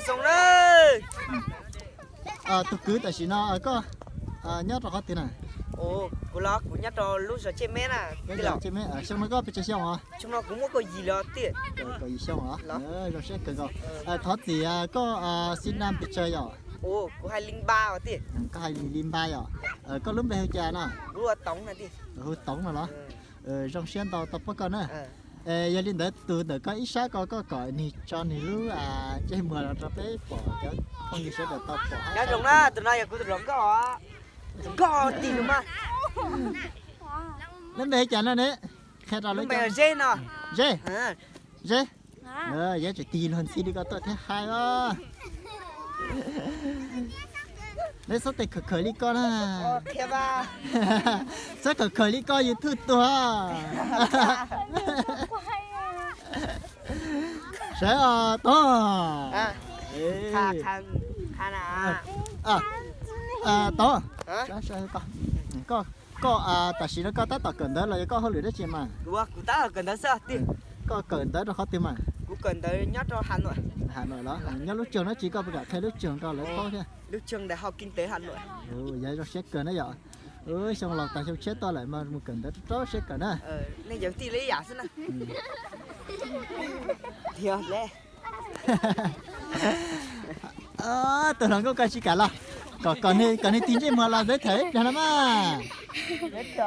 Zoo na. Tus kwv tam sim no koj nyob rau qhov twg na? Kuv los kuv nyob rau lub zos Tsej Meb na. Xyoo no koj pes tsawg xyoo os? Xyoo no kuv muaj kaum yim los tiag. Kaum yim xyoo os. Zoo siab kawg nkaus. Thov txim, koj sinh năm pes tsawg yom? Kuv hai linh ba os tiag. Koj hai linh ba yom? Koj lub npe hu cas no? Kuv hu Toov no tiag. Hu Toov no los? Zoo siab ntau tau pom koj na. Yog li ntawd tus ntawm koj ib sab ko koj kom nws tso nws lub ntsej muag los rau peb pom cov phooj ywg sawv daws tau pom. Nyob zoo na, tus no yog kuv tus hluas nkauj os. Nkauj tig lus mas. Lub npe hu cas no ne? Qhia rau lub npe Zeb no. Zeb. Zeb. Yuav tsum tig luag ntxhi li ko tuaj thiab hais os. Neb txhob tes khawm khawm li ko na. Txhob khawm khawm li ko YouTube tuag. Sav os Toov. Toov, koj tam sim no koj tab tom kawm ntawv los yog koj hauj lwm dab tsi mas? Kuv tab tom kawm ntawv xwb tiag. Koj kawm ntawv rau qhov twg mas? Kuv kawm ntawv nyob rau Hà Nội. Hà Nội los? Nyob lub trường dab tsi koj puas kam qhia lub trường rau lawv paub thiab? Lub trường Đại học Kinh tế Hà Nội. Yog zoo siab kawg na yom. Xyoo laus tas xyoo tshiab tuaj lawm mas mus kawm ntawv rau siab kawg na. Nej cov tij li yam xwb na. Tus hluas nkauj ko tsis kam los, kom, kom nws tig ntsej muag los giới thiệu ib pliag no mas.